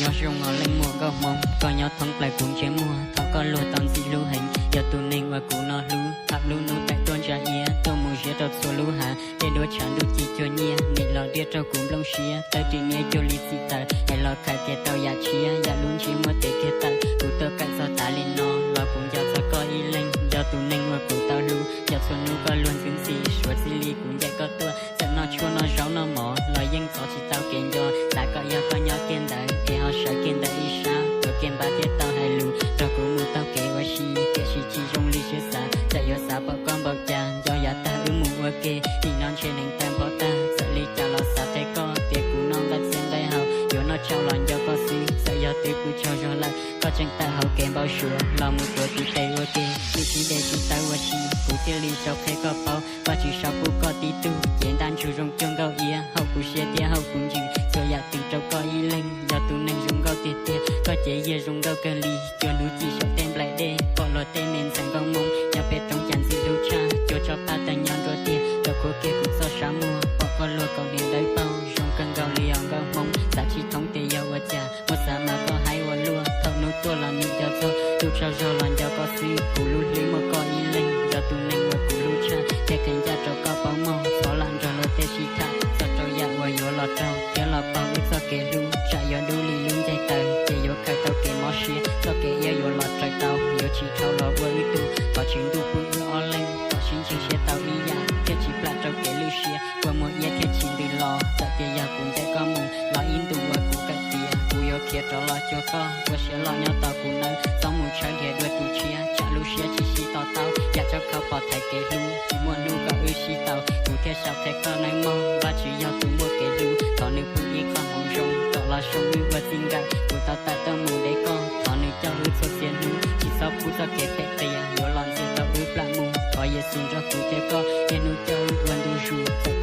Nyob zoo os leej muam nkauj hmoob, koj nyob thoob plaws kuv ntsej muag, thov koj luag tau ntxim hlub heev, yog tus neeg uas kuv no hlub. Tham lub hnub tawm tuaj ntsa iab, tuaj mus ziab rau txhua lub hav, tej duab tshav ntuj ci cuag nyiaj, nim los diaj rau kuv nplooj siab, tawb ris niab cuag li txim tawm, es los khaws kiag tau yam tshiab, yam lub ntsiab muab tes kiag tawm. Kuv tuaj kawm txog tas li no, los kuv nco txog koj ib leeg, yog tus neeg uas kuv tau hlub, yog txhua hnub koj luag ntxwb ntxhi, suav txij li kuv ncaim koj tuaj, txawm noj tshuaj noj zaub noj mov, los yeej txov tsis tau kev nco, xav kom yog koj nyob kiag ntawd, es ho sawv kiag ntawm ib sab, tuav kiag npab thiaj tau hais lus, nrog kuv mus taug kev ua si, tiam sis tsis zoo li siab xav, txawm yuav xav pom koj npaum cas, nco yav tag wb mus ua ke, nim no ntshe neev tawg npho tag, txawm li cas los xav qhia koj, tias kuv noj nqaij txhia nqaij haus, yuav noj tsau los nco koj xwb, txawm yog twb pw tsaug zog lawm, koj tseem tawm hauv kev npau suav, los mus tuav kuv tes ua ke, nim sib de sib tawb ua si, kuv thiaj li sau qhia koj paub, Vajtswv sau pub koj tib tug, cev ntaj ntsug zoo cuag nkauj iab, haum kuv siab thiab haum kuv ntsws, txhua yam twg rau koj ib leeg, yog tus neeg zoo nkauj tiag tiag, koj cev yiag zoo nkauj kawg li, cuag hnub ci saum tej nplaim dej, pom luag tej me ntxhais nkauj hmoob, nyob pem roob cas ntxim hlub tshaj, cuag tsob paj tawg nyob nruab tiaj, rau khuab kiag kuv txoj sab muag, pom koj luag kaus hniav dawb paug, zoo kawg nkaus li os nkauj hmoob, xav tsis thoob tias yog ua cas, muab xav mas koj haib ua luaj, thaum hnub tuaj los nim nco txog, ntuj tsaug zog los nco koj xwb, kuv lub hlwb muaj koj ib leeg, yog tus neeg uas kuv hlub tshaj, thiaj kheev ncaj rau koj paub mog, thov lam nrog luag tej sib tham, txog rau yam uas yuav los raug, thiab los paug wb txoj kev hlub, tsam yuav dub li lub ncaig taws, ces yuav khaws tau kev mob siab, txoj kev iab yuav los raws tau, yuav tsis dhau los ua wb tug, thov Tswv Ntuj pub wb ob leeg, kom sib ntseeg siab tau ib yam, thiaj tsis plam rau kev lwj siab, kua muag iab thiaj tsis ntws los, txawm tias yog kuv ncaim koj mus, los ib ntus uas kuv kawm tiav, kuv yuav khiav rov los cuag koj, ua siab loj nyob tos kuv nawb, txhob mus tshawb dhia dua tus tshiab, tsam lub siab tsis sib to taub, yam tsab khau pov thaiv kev hlub, tsis muaj hnub kom wb sib tau, kuv thiaj sau qhia koj nawb mog, Vajtswv yog tus muaj kev hlub, thov nws pub ib qho hmoov zoo, kom los zoo wb ua txij nkawm, kuv tau tawm tuaj mus de koj, thov nws coj wb txhua txhia hnub, tsis txhob pub txoj kev phem qias, yuav los ntxias tau wb plam mus, thov Yexus nrog kuv thiab koj, niaj hnub coj wb ua ntu zus, txawm